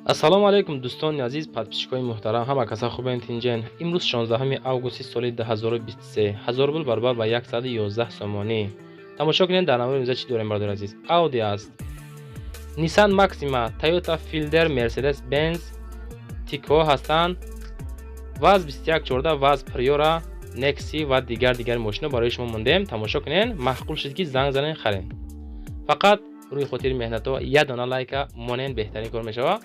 Ассалому алайкум дӯстони азиз, подписчикои муҳтарам, ҳама каса хубен, тинҷен. Имрӯз 16 августи соли 2023, 1000 рубл баробар ба 111 сомонӣ. Тамошо кунед, дар навори имрӯза чӣ дорем, бародари азиз. Audi аст, Nissan Maxima, Toyota Fielder, Mercedes Benz, Tico ҳастанд, ВАЗ 2114, ВАЗ Priora, Nexi ва дигар мошино барои шумо мондем. Тамошо кунед, маъқул шуд ки занг занен, харен. Фақат рӯи хотири меҳнатҳо як дона лайка монен, беҳтарин кор мешавад.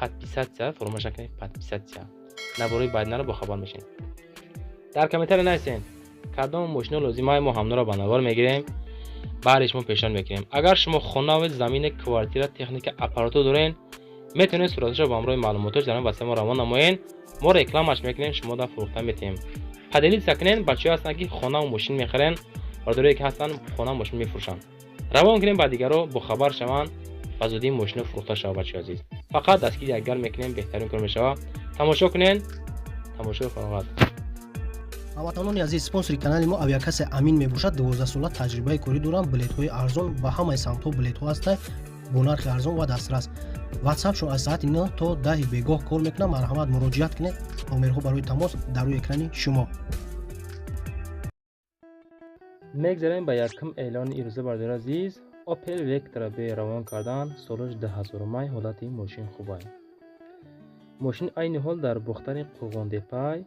Подписаться фаромӯш накунед, подписаться. Наворои баъдинаро бохабар мешавед. Дар комментария нависен кадом мошино лозимай, мо ҳамноро ба навор мегирем, баъди шумо пешниҳод мекунем. Агар шумо хонаву замина, квартира, техника, аппаратура дорен, метавонед сураташро ба ҳамроҳи маълумотош дар ватсап мо равон намоед, мо рекламаш мекунем, шумо да фурӯхта метиҳем. Поделиться кунед, бачаҳое ҳастанд ки хонаву мошин мехарен, бародарое ки ҳастанд хона мошин мефурӯшанд. Равон кунем ба дигарро, бохабар шаванд, ба зудӣ мошино фурӯхта шавад. Бачаҳои азиз, фақат дастгири якдигар мекунем, беҳтарин кор мешавад. Тамошо кунед, тамошои фароғат. Ҳамватанони азиз, спонсори канали мо авиакасса Амин мебошад. 12 сола таҷрибаи корӣ дорам. Билетҳои арзон, ба ҳамаи самтҳо билетҳо ҳастанд бо нархи арзон ва дастрас. Ватсапшон аз соати 9 то 10 бегоҳ кор мекунад. Марҳамат, муроҷиат кунед. Номерҳо барои тамос дар рӯи экрани шумо. Мегзарем ба якум эълони ирӯза, бародари азиз. Opel Vectra B равон кардан, солаш 2000 май, ҳолати мошин хубай. Мошин айни ҳол дар Бохтари Қурғондепай,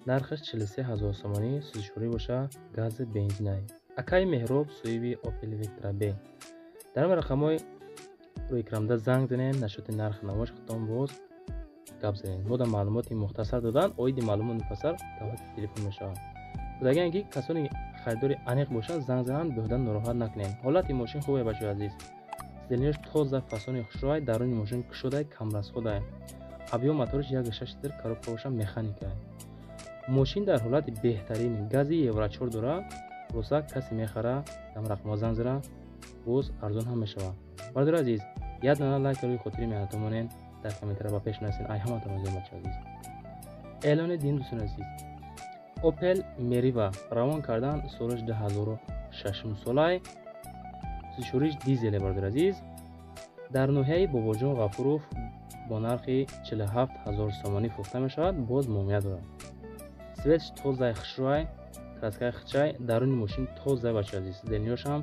нархаш 43 ҳазор сомонӣ, сӯзишворӣ боша, гази бензинай. Акаи Меҳроб соҳиби Opel Vectra B. Дар ҳама рақамҳои рӯи экранда занг занед, нашоти нархи навош худтон боз гап занед. Мо дар маълумоти мухтасар додан, оиди маълумоти муфассал даъвати телефон мешавад. Худагиан ки касоне харидори аниқ бошанд, занг зананд, беҳуда нороҳат накунем. Ҳолати мошин хубе, бачаҳои азиз. Сиденияш тоза, фасони хушрӯай, даруни мошин кушодай, камрасходай. Объём мотораш 1,6 литр, коробка боша механикай. Мошин дар ҳолати беҳтарин, гази Евро 4 дора. Хулоса, касе мехара, дам рақамҳо занг зана, боз арзон ҳам мешавад. Бародари азиз, як дона лайк рӯи хотири меҳнатҳо монед, дар комментария ба пеш нависед. Ай ҳаматон розиам, бачаҳои азиз. Эълони дин, дӯстони азиз. Opel Meriva равон кардан, солаш 2006 солай, сӯзишвориш дизеле, бародари азиз. Дар ноҳияи Бобоҷон Ғафуров бо нархи 47 ҳазор сомонӣ фурӯхта мешавад, боз муомила дорад. Цветш тозаи, хушрӯай, краскаи хичай, даруни мошин тозаи, бачаҳои азиз. Сиденияшам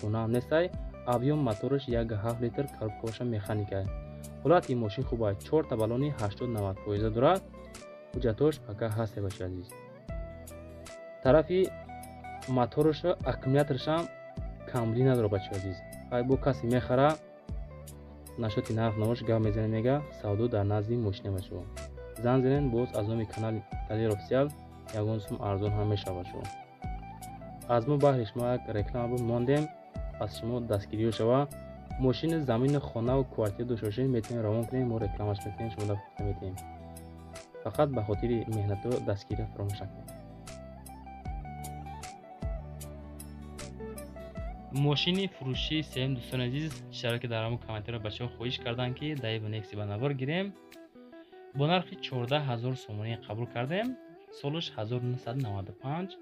кӯнаам нестай. Объём мотораш 1,7 литр, коробка боша механикай. Ҳолати мошин хубай, чорта баллони 80-90 фоиза дорад, ҳуҷҷатҳош пока ҳасте, бачаҳои азиз. Тарафи моторашо, аккумуляторашам камбудӣ надорад, бачаҳои азиз. Ай бо касе мехара, нашоти нарх навош гап мезанем, мега савдо дар назди мошина, бачаҳо. Занг занед, боз аз номи канали Далер Офисиал ягон сум арзон ҳам мешавад, бачаҳо. Аз мо баҳри шумо як реклама буд, мондем, аз шумо дастгириё шава. Мошини, замини, хонаву квартира дошта бошед, метавонед равон кунед, мо рекламаш мекунем, шумо да фурӯхта метиҳем. Фақат ба хотири меҳнатҳо дастгирӣ фаромӯш накунед. Мошини фурӯшии сеюм, дӯстони азиз, чиро ки дар ҳамон комментарио бачаҳо хоҳиш карданд ки Даева Некси ба навор гирем, бо нархи 14 ҳазор сомонӣ қабул кардем. Солаш 1995,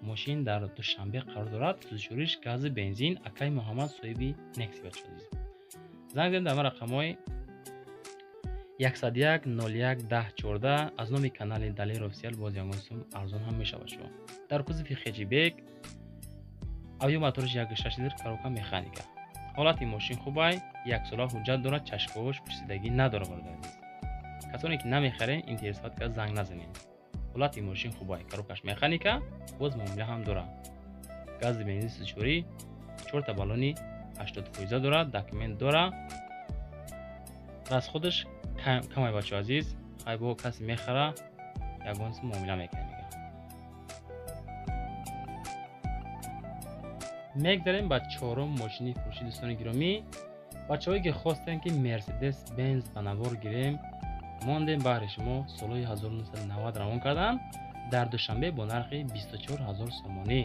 мошин дар Душанбе қарор дорад, сӯзишвориш гази бензин. Акаи Муҳаммад соҳиби Некси, бачаҳои азиз. Занг занед дар рақамҳои 101 01 10 14, аз номи канали Далер Офисиал боз ягон сум арзон ҳам мешавад шумо. Дар кузови хеҷибек, объём мотораш 1,6 литр, коробка механика. Ҳолати мошин хубай, яксола ҳуҷҷат дорад, чашкош пӯшидагӣ надорад, бародари азиз. Касоне ки намехарен, интересовать кард, занг назанед. Ҳолати мошин хубай, коробкаш механика, боз муомила ҳам дорад. Гази бензин сӯзишворӣ, чорта баллони 80 фоиза дорад, документ дорад. Расходаш камай, бачаҳои азиз. Хай бо касе мехара, ягон сум муомила мекунем. Мегзарем ба чорум мошини фурӯшӣ, дӯстони гиромӣ. Бачаҳое ки хостем ки Мерседес Бенз ба навор гирем, мондем баҳри шумо. Солҳои 1990 равон кардан, дар Душанбе бо нархи 24 ҳазор сомонӣ.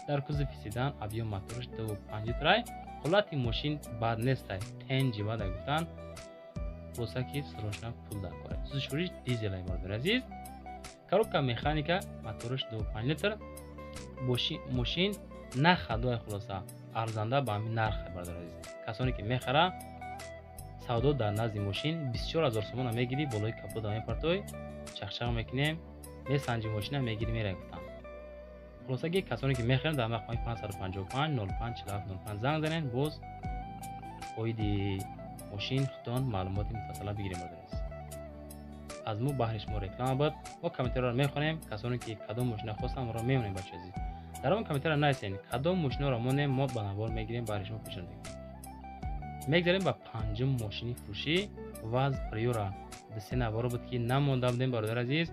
Дар кузови седан, объём мотораш 2,5 литрай. Ҳолати мошин бад нестай, тенҷи бадай гуфтан, хулоса ки срочно пул дар кора. Сӯзишвориш дизелай, бародари азиз. Коробка механика, мотораш 2,5 литр. Мошин нарх хадои, хулоса арзанда ба ҳамин нарх, бародари азиз. Касоне ки мехара, Савдо дар назди мошин 24000 сомона мегирӣ, болои капота мепартой, чақчақ мекунем, месанҷи мошина мегирӣ, меравӣ гуфтам. Хулоса ки касоне ки мехаранд дар рақами 555 05 47 05 занг занед, боз оиди мошин худтон маълумоти муфассала бигирем. Бародари, аз мо баҳри шумо реклама буд. Мо комментариро мехонем, касоне ки кадом мошина хостанд, моро мемонем. Бачаи азиз, дар он комментариро нависен, кадом мошинаро монем, мо ба навор мегирем, баҳри шумо пешниҳод мекунем. Мегзарем ба панҷум мошини фурӯшӣ, ВАЗ Приора. Се наворо буд ки намонда будем, бародари азиз,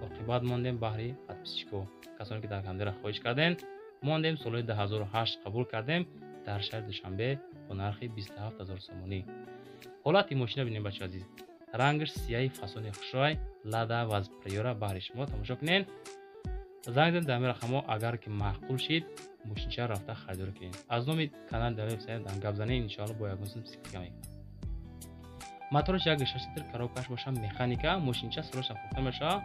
оқибат мондем баҳри подписчико, касоне ки дар комментария хоҳиш кардем, мондем. Солҳои 2008 қабул кардем дар шаҳри Душанбе бо нархи 27 000 сомонӣ. Ҳолати мошина бинем, бачаи азиз, рангаш сияи, фасони хушрой, Лада ВАЗ Приора баҳри шумо тамошо кунед. Занг занед дар ҳамин рақамҳо, агар ки маъқул шид, мошинча рафта харидорӣ кунед. Аз номи канали Далер гап занед, иншоалло бо ягон сум скидка мекунам. Мотораш 1,6 литр, коробкаш боша механика. Мошинча срочно фурӯхта мешавад.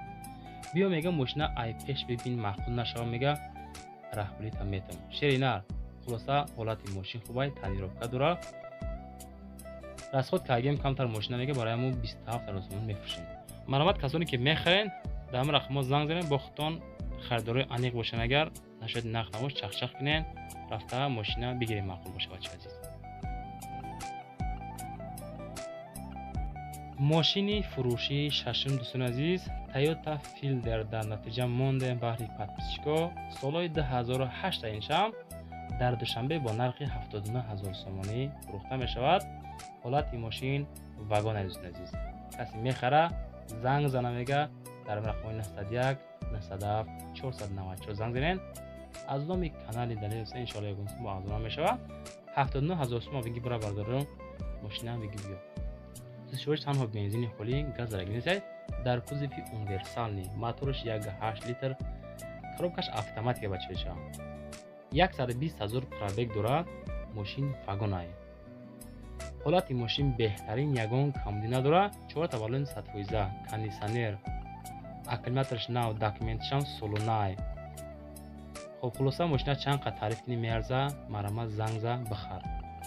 Биё, мега, мошина ай пеш бибин, маъқул нашава, мега, раҳпулита метам. Шери нар. Хулоса, ҳолати мошин хубай, тонировка дорад, расход кардем камтар мошина, мега, барои мо 27 000 сомон мефурӯшем. Марҳамат, касоне ки мехарен, дар ҳамин рақамҳо занг занед, бо худтон харидорои аниқ бошанд. Агар нашояд нарх набош, чақчақ кунед, рафта мошина бигирем, маъқул боша. Бачаи азиз, мошини фурӯшии шашум, дӯстони азиз, Тойота Филдер дар натиҷа мондем баҳри подписчико. Солҳои 2008 иншам дар Душанбе бо нархи 79 000 сомонӣ фурӯхта мешавад. Ҳолати мошин вагон, дӯстони азиз. Касе мехара, занг зана, мега, дар рақамҳои 901 907 494 занг занед. Аз номи канали Далел Ҳусейн иншоалло ягон сум арзона мешавад. 79 000 сума биги, бира, бардорум, мошина биги, биё. Сӯзишвориш танҳо бензини холӣ, газ зарагӣ нест. Дар кузови универсальный, мотораш 1,8 литр, коробкаш автоматика, бачаҳо. 120 000 пробег дорад, мошин вагонай. Ҳолати мошин беҳтарин, ягон камбудӣ надорад. Чорта балон 100%, кондитсионер, аккумулятораш нав, документашам солонай. Хоб, хулоса, мошина чанд қад таъриф кунӣ, меарза. Марҳамат, занг за, бихар,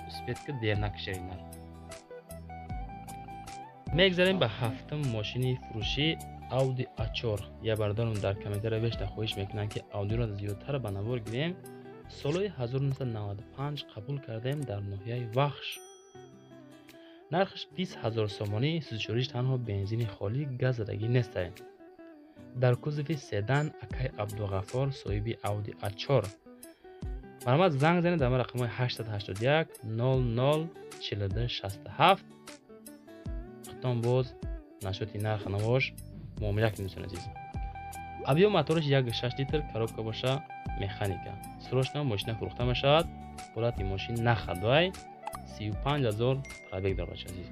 успеть ки, дер накашед нар. Мегзарем ба ҳафтум мошини фурӯшӣ, Ауди А4. Я бародарам дар комментария бешта хоҳиш мекунанд, ки Аудиро зиёдтар ба навор гирем. Солҳои 1995 қабул кардем дар ноҳияи Вахш. Нархаш 20 000 сомонӣ, сӯзишвориш танҳо бензини холӣ, газ задагӣ нестае. Дар кузови седан, акай Абдуғаффор соҳиби Ауди А4. Марҳамат, занг занед дар рақамҳои 881 00 42 67. Худтон боз нашоти нархи навош муомила кунед, дӯстони азиз. Объём мотораш 1,6 литр, коробка боша механика. Срочно мошина фурӯхта мешавад. Ҳолати мошин нахадвай, 35 000 пробег дорад, бачаи азиз.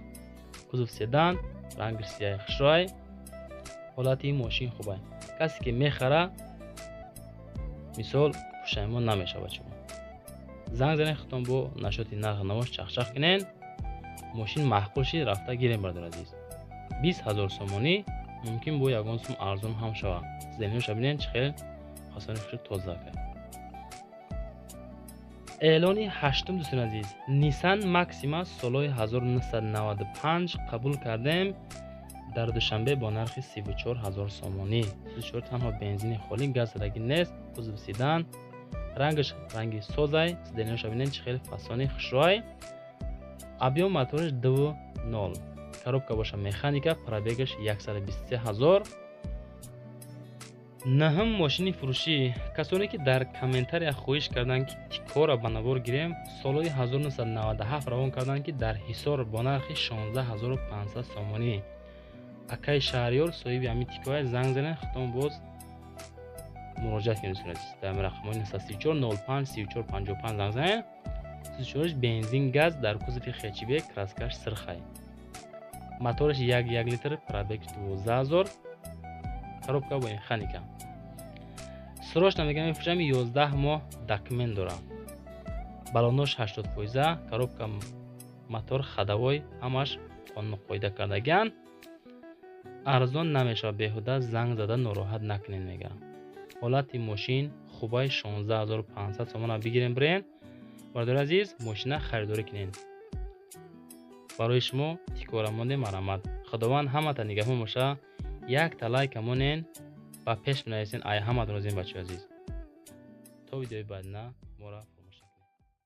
Кузов седан, рангаш сияи хушрӯй, ҳолати мошин хубай. Касе ки мехара, мисол, пушаймон намешавад. Шумо занг занед, худтон бо нашоти нархи навош чақчақ кунед. Мошин маъқул шид, рафта гирем, бародари азиз. 20 000 сомонӣ, мумкин бо ягон сум арзон ҳам шавад. Заминоша бинед, чӣ хел фасони хушро тоза кард. Эълони ҳаштум, дӯстони азиз, Нисан Максима солҳои 1995 қабул кардем дар Душанбе бо нархи 34 000 сомонӣ. Сӯзишвор танҳо бензини холӣ, газ задагӣ нест. Кузов седан, рангаш ранги созай, сиденияша бинед, чӣ хел фасони хушрӯй. Объём мотораш 2,0, коробка боша механика, пробегаш 123 000. Наҳум мошини фурӯшӣ, касоне ки дар комментария хоҳиш карданд, ки Тикора ба навор гирем, солҳои 1997 равон карданд, ки дар Ҳисор бо нархи 16 500 сомонӣ. Акаи Шаҳриёр соҳиби ҳамин Тикоя, занг занед, худтон боз муроҷиат кунед, дӯстони азиз. Дар рақамҳои 934 05 34 55 занг занед. Сӯзишвориш бензин, газ, дар кузови хэтчбек, краскаш сирхай. Мотораш 1,1 литр, пробег 12 000, коробка бо механика. Срочно, мегӯям, мефурӯшам, 11 моҳ документ дорам. Балонош 80%, коробка, мотор, ходовой ҳамаш қонуну қоида кардагианд. Арзон намешавад, беҳуда занг зада нороҳат накунед, мегӯям. Ҳолати мошин хубай, 16 500 сомона бигирем, бирен, бародари азиз, мошина харидорӣ кунед. Барои шумо тикора мондем, марҳамат. Худованд ҳамата нигаҳбон боша. Якта лайка монен ба пеш бинависен. Ай ҳаматон розием, бачаҳои азиз. То видеои баъдина мора.